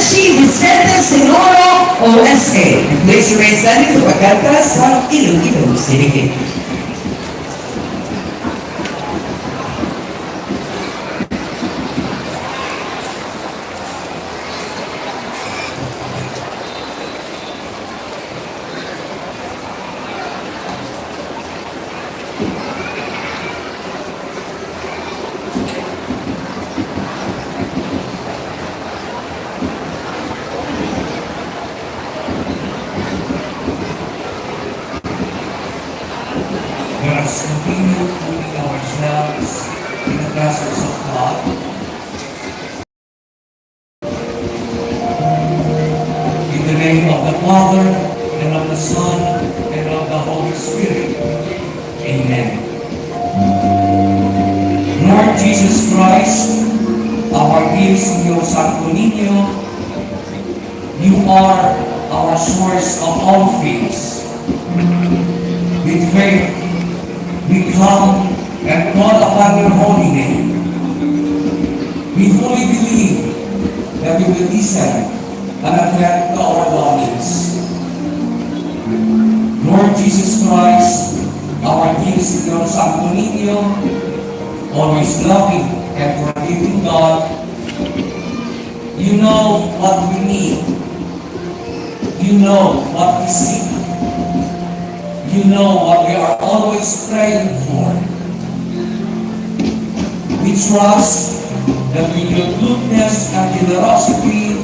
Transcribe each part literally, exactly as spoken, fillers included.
Chi Vicente Senoro, O S A. And please remain standing sa pagkanta sa Iloilo City Hymn. Let us continue putting ourselves in the presence of God. In the name of the Father, and of the Son, and of the Holy Spirit. Amen. Lord Jesus Christ, our dear Señor Santo Niño, you are our source of all things. With faith, we come and call upon your holy name. We fully believe that you will listen and attend to our longings. Lord Jesus Christ, our dear Señor Santo Niño, always loving and forgiving God, you know what we need. You know what we seek. You know what we are always praying for. We trust that with your goodness and generosity,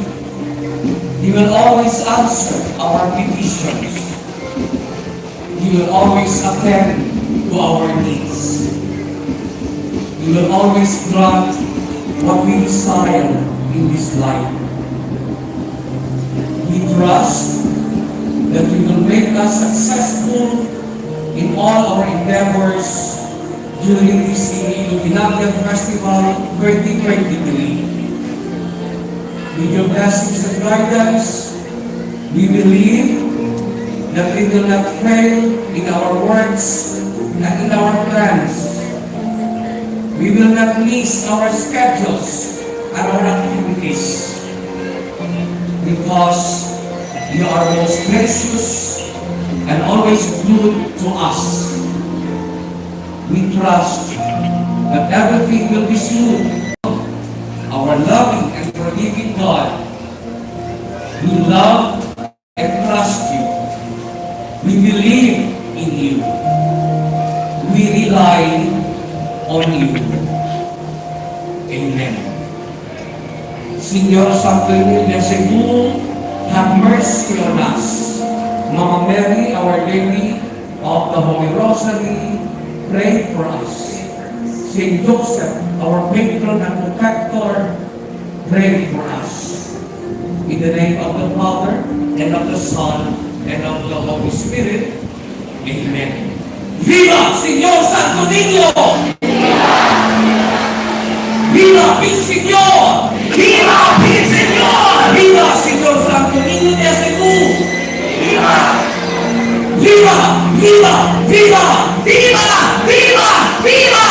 you will always answer our petitions. You will always attend to our needs. You will always grant what we desire in this life. We trust that you will make us successful in all our endeavors during this Iloilo Hinabyan Festival twenty twenty-three. With your blessings and guidance, we believe that we will not fail in our works and in our plans. We will not miss our schedules and our activities, because you are most gracious and always good to us. We trust that everything will be smooth. Our loving and forgiving God, we love and trust you. We believe in you. We rely on you. Amen. Señor Santo Niño de Cebu, have mercy on us. Mama Mary, Our Lady of the Holy Rosary, pray for us. Saint Joseph, our patron and protector, pray for us. In the name of the Father, and of the Son, and of the Holy Spirit. Amen. Viva Señor Santo Niño! Viva Pin Señor! Viva Pin Señor! Viva Señor Santo Niño de Cebu! Viva! Viva! Viva! Viva! Viva! Viva! Viva!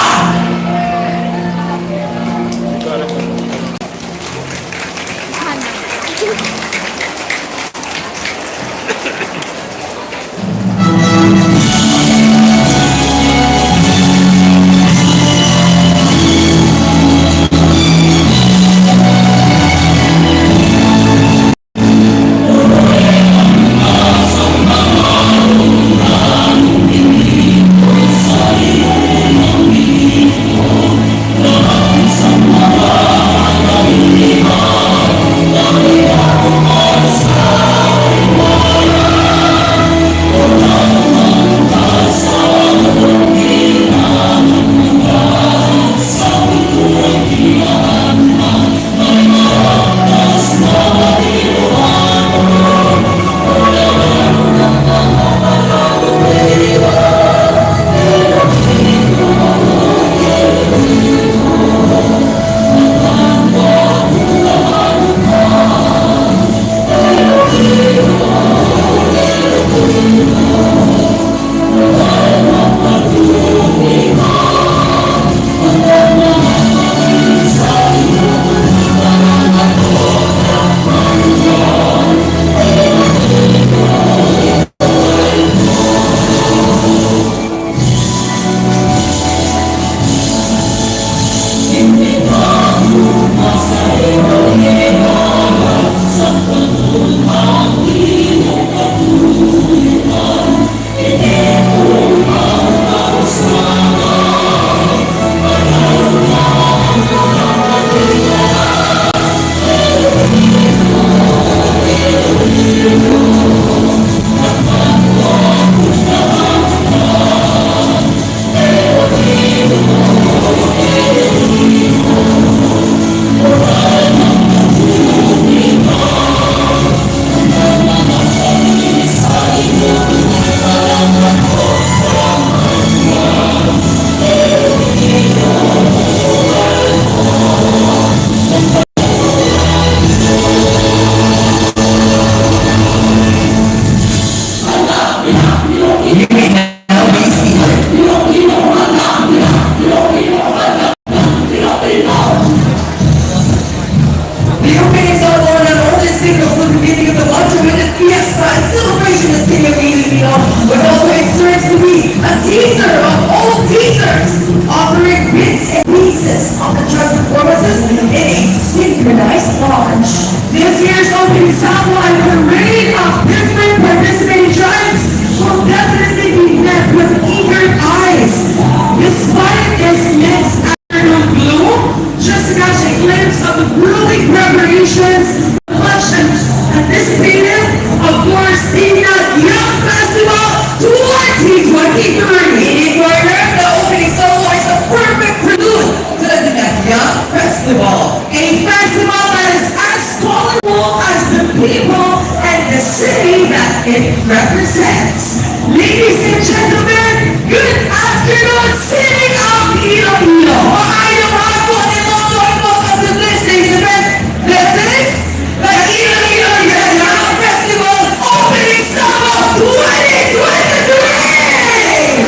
The brewing preparations, much anticipated, of course, Dinagyang Festival twenty twenty-three. Ini partner, the opening ceremony is a perfect prelude to the Dinagyang Festival, a festival that is as colorful as the people and the city that it represents. Ladies and gentlemen, good afternoon, City of Iloilo. Maayong hapon, and welcome, welcome to this day's event. This is the Iloilo Dinagyang Festival Opening Ceremony twenty twenty-three!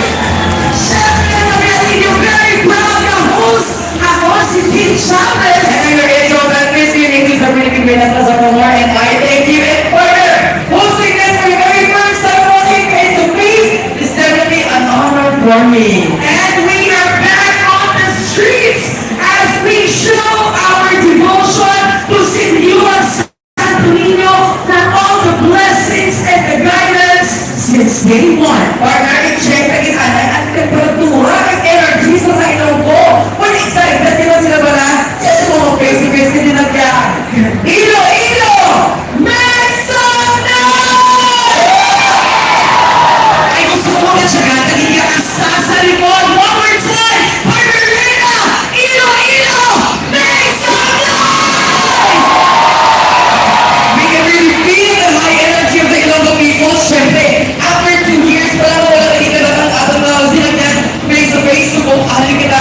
Siyempre, kami ang inyong very proud na host. Ako si Kim Chavez. And I'm your intro, Miss Unique Sabrina Pimenez Azaromor, and I thank you and further hosting this for the very first time, walking face to face is definitely an honor for me. And we are back on the streets as we show our devotion to Senor Santo Niño for all the blessings and the guidance since day one. Partner, i-check na kita na ang temperatura, ang energy sa mga Ilonggo. Well, excited, di ba sila pala? Yes, mga face to face na din ang yan. Iloilo, make some noise! Ay, gusto ko nga siya gata, hindi ka sa likod. One more time, Partner Reyna, Iloilo, make some noise! We can really feel the high energy of the Ilonggo people. Siyempre, after two years pa lang, wala na kita lang ang atong mga sinagyan face to face. Subong, ahali kita.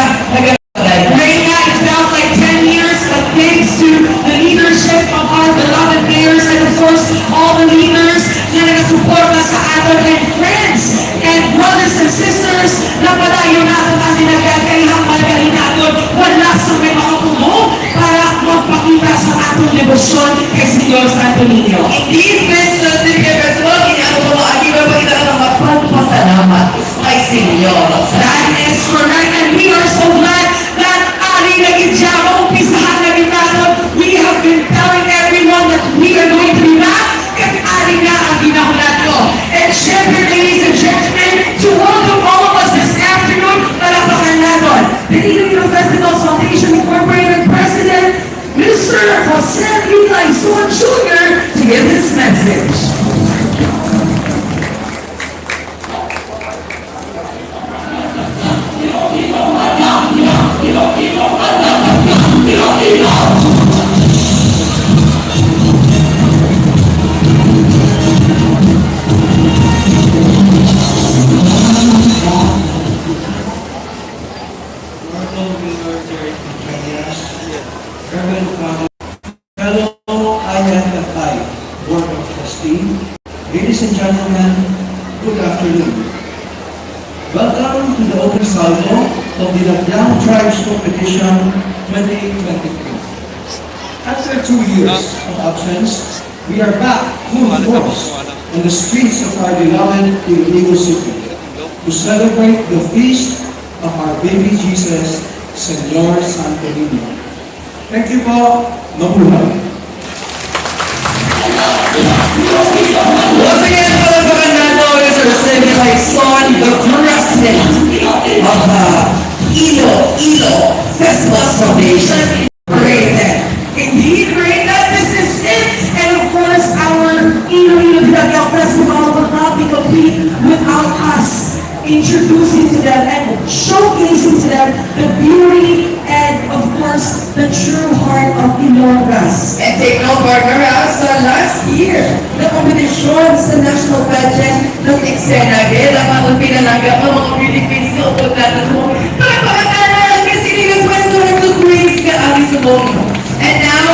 Reyna, it felt like ten years, but thanks to the leadership of our beloved mayors and, of course, all the leaders na nagasuporta sa aton, and friends and brothers and sisters, napadayon naton ang Dinagyang kay hambal gali naton, wala sa may makapugong para magpakita sa atong debosyon kay Senyor Santo Niño. Indeed, Miss Sylvia Festival, ini ang mga agi para pakita ka nga pagpasalamat kay Senyor. That is correct, and we are so glad that ari na gid siya, maumpisahan na gid naton. We have been telling everyone that we are going to be back, kag ari na ang ginahulat ko. And syempre, ladies and gentlemen, to welcome all of us this afternoon, palakpakan naton the Iloilo Festivals Foundation Incorporated President, Mister Jose Lilay Son Junior, to give his message. Fellow I F F I Board of Trustees, ladies and gentlemen, good afternoon. Welcome to the open salvo of the Dinagyang Tribes Competition twenty twenty-three. After two years of absence, we are back full force on the streets of our beloved Iloilo City to celebrate the feast of our baby Jesus, Senyor Santo Niño. Thank you po. Mabuhay. Once again, palakpakan nato, Mister Semi Laison, the president of the Iloilo Festivals Foundation. Indeed, Reyna, this is it. And of course, our Iloilo Dinagyang Festival would not be complete without us introducing to them and showcasing to them the beauty and, of course, the true heart of Ilongas. And take note, partner, ha, sa last year na kompetisyon sa national pageant, nag-eksena gid ang aton pinalangga nga mga beauty queens nga upod naton subong. Palakpakan naton ang Miss Iloilo twenty twenty-two Queens nga ari subong. And now,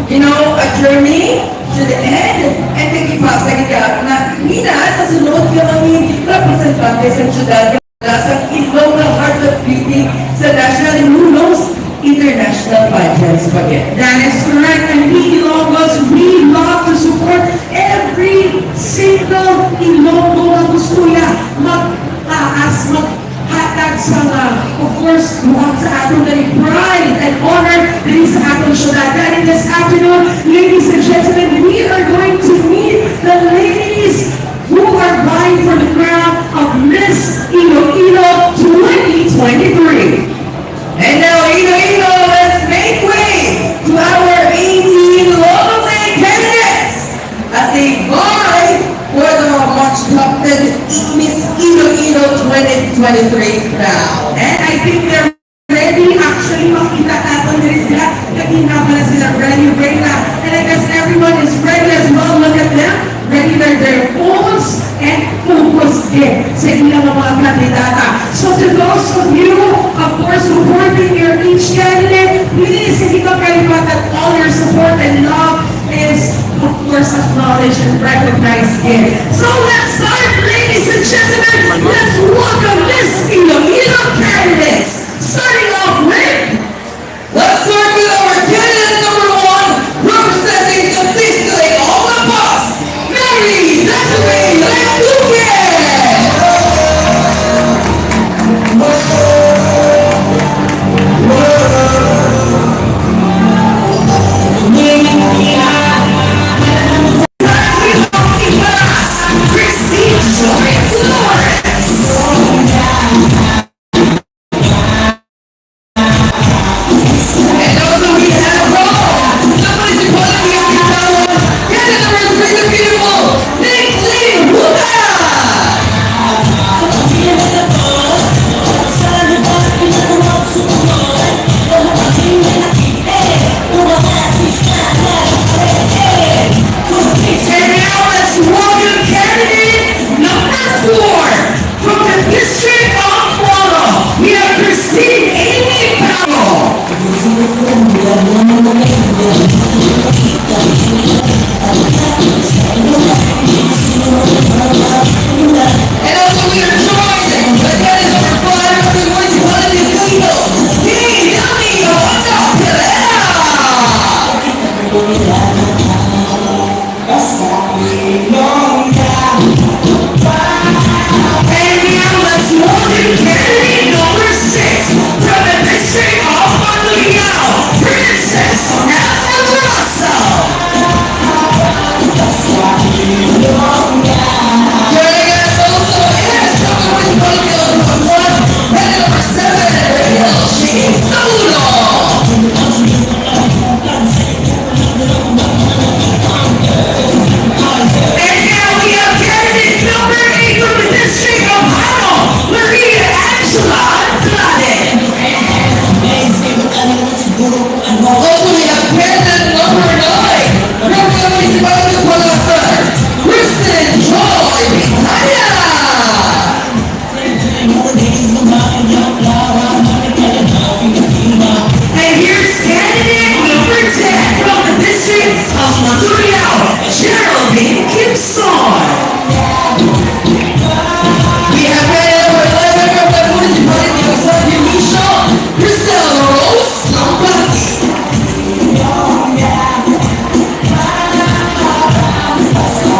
you know, a journey should end. And kag ipasa gid na nina sa sunod nga mga representante sa syudad. Sa Ilongga Heart of Beauty sa national and who knows, international pageants pa gid. That is correct. And we Ilonggos, we love to support every single Ilonggo nga gusto niya magtaas, maghatag sa, uh, of course, buhat sa aton nga pride and honor diri sa aton syudad. And in this afternoon, ladies and gentlemen, we are going to meet the ladies who are vying for the crown of Miss Iloilo twenty twenty-three. And now, Iloilo, let's make way to So let's start, ladies and gentlemen. Let's welcome Miss Iloilo candidates. Starting off with, let's start with our candidate number one, representing the district of La Paz, Mary Desiree Duque. And now let's welcome candidate number four from the District of Moro. We have Christine Amy Pao. And also we are joined by candidate number five from the municipality of Quito, Dami Otto Pereira. And now let's welcome candidate number six from the District of Mandurriao, Princess F. Russell. Joining us also is from the municipality of Butuan, candidate number seven, Rachel G. Saulo. And now we have candidate number eight from the District of Jaro, Maria Angela Andrade. Also, we have candidate number nine from the Municipality of Palasan, Kristen Joy Vitaya. And here's candidate number ten from the District of Mandurriao, Geraldine Kimson. We have candidate number eleven from the Municipality of San Dionisio, Priscilla Rose Lambati.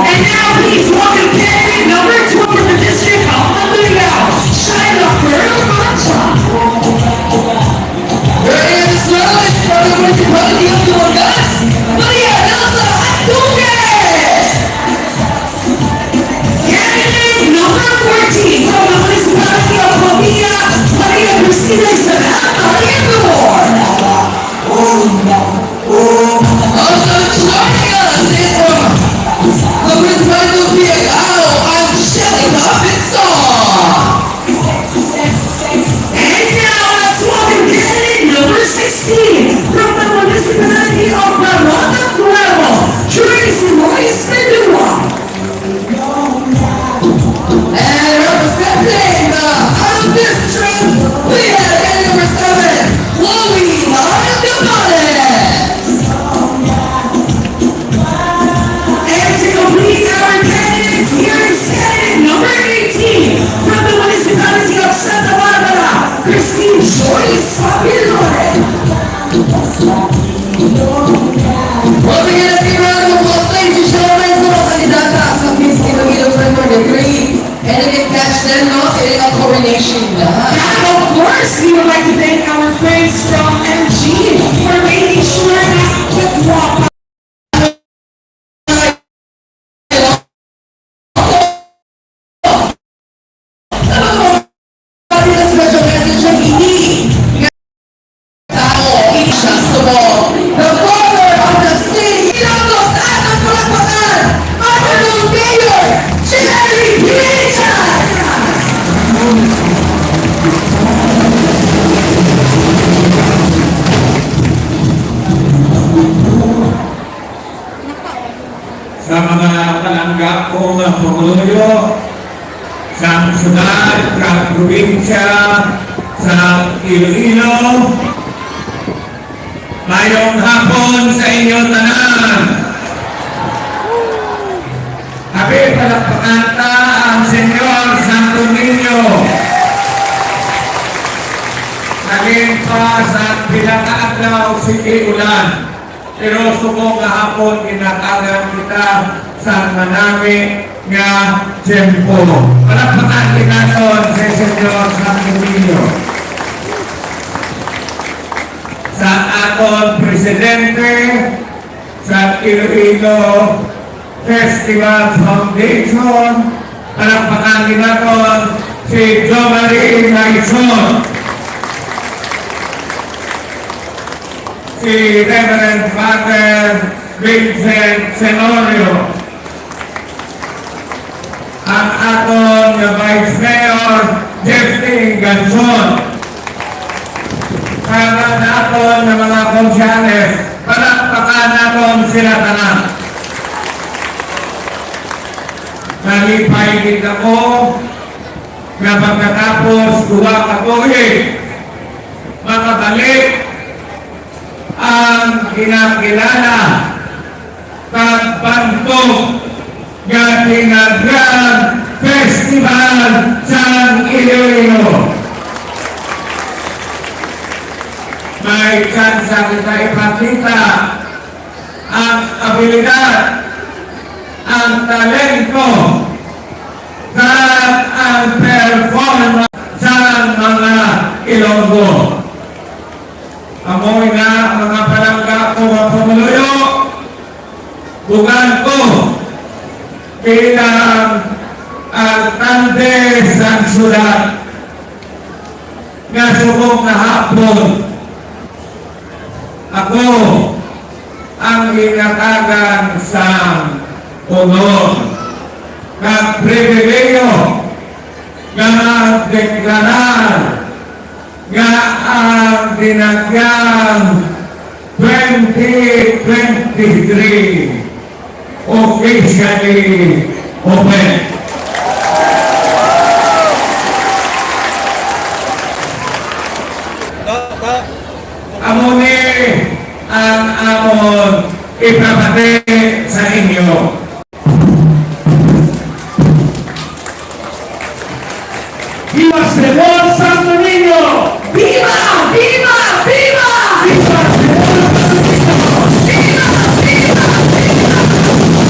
And now please welcome candidate number two from the District of Mandurriao, Shyla Pearl Mancha. Joining us as well is from the Municipality of Dumangas, Maria Nelsa Anduque. Candidate number fourteen from the Municipality of Pavia, Maria Cristina Isabel Mariador. Also joining us is from the Municipality of Vidagalao, Angelica Pinzon. And now, let's welcome candidate number sixteen from the Municipality of Barotac Nuevo, Tracy Moy Espindua. And representing the Jaro District, we have candidate number seven, Chloe Maragapane. And to complete our candidates, here is candidate number eighteen from the Municipality of Santa Barbara, Christine Joyce Papilones. Once again, let's give a round of applause, ladies and gentlemen, sa mga kandidata sa Miss Iloilo twenty twenty-three. And you can catch them, no, sa ilang coronation na. And of course, we would like to thank our friends from M G for making sure na the Sa mga palangga ko nga pumuluyo, sa syudad kag probinsya sa Iloilo, mayong hapon sa inyo tanan. Abi, palakpakan. Kanta ang Señor Santo Niño. Naging pa sa pila ka adlaw, sige ulan. Pero subong nga hapon, ginatagan kita sa manami nga tiyempo. Palakpakan kita naton si Señor Santo Niño. Sa aton presidente sa Iloilo Festival Foundation, palakpakan din naton si Jomari Maison, si Reverend Father Vincent Senorio, ang aton nga Vice Mayor, Jeffrey Ganson, para naton nga mga konsyales, palakpakan naton sila tanan. Nalipay gid ako nga pagkatapos duha ka tuig, makabalik ang ginakilala kag bantog nga Tinagyan Festival sang Iloilo. May tsansa kita ipakita ang abilidad, ang talento, kag ang performance sang mga Ilonggo. Amo nga, mga palangga ko nga pumuluyo, bugan ko bilang alkalde sang syudad nga subong nga hapon ako ang ginatagan sang honor kag pribilehiyo nga magdeklarar nga ang Dinagyang twenty twenty-three officially open. Amo ni ang amon ipabati sa inyo. Viva Simon Santo Niño! Viva! Viva! Viva! Viva Simon Santo Niño! Viva! Viva! Viva!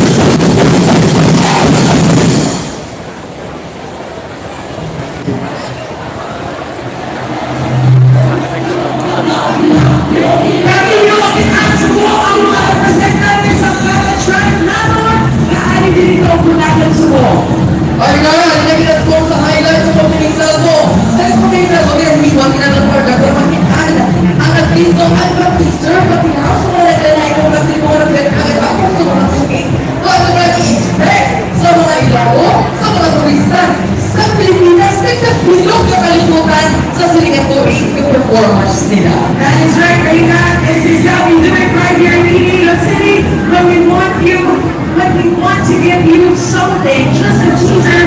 Kami nga makit-an sa buo ang mga representante sa Bata Tribe naton nga ari diri kaugnatan sa buo. Ay nga, ari na kita sa buo sa highlights sa pagpiling sa buo. Sa pagpiling sa buo, kaya hindi mo kinatapar ka, pero makit-an ang artista at mag-picture, pagkinaw sa mga nagdanay kung pagtipungan ng agad-agad sa mga tubig. Kung ano na i-expect sa mga ilaw, sa mga turista, sa Pilipinas, kag sa bilog nga kalibutan, sa siling nga tuig nga performance nila. That is right, Rika. This is how we do it right here in Iloilo City. When we want you, when we want to give you something, just a teaser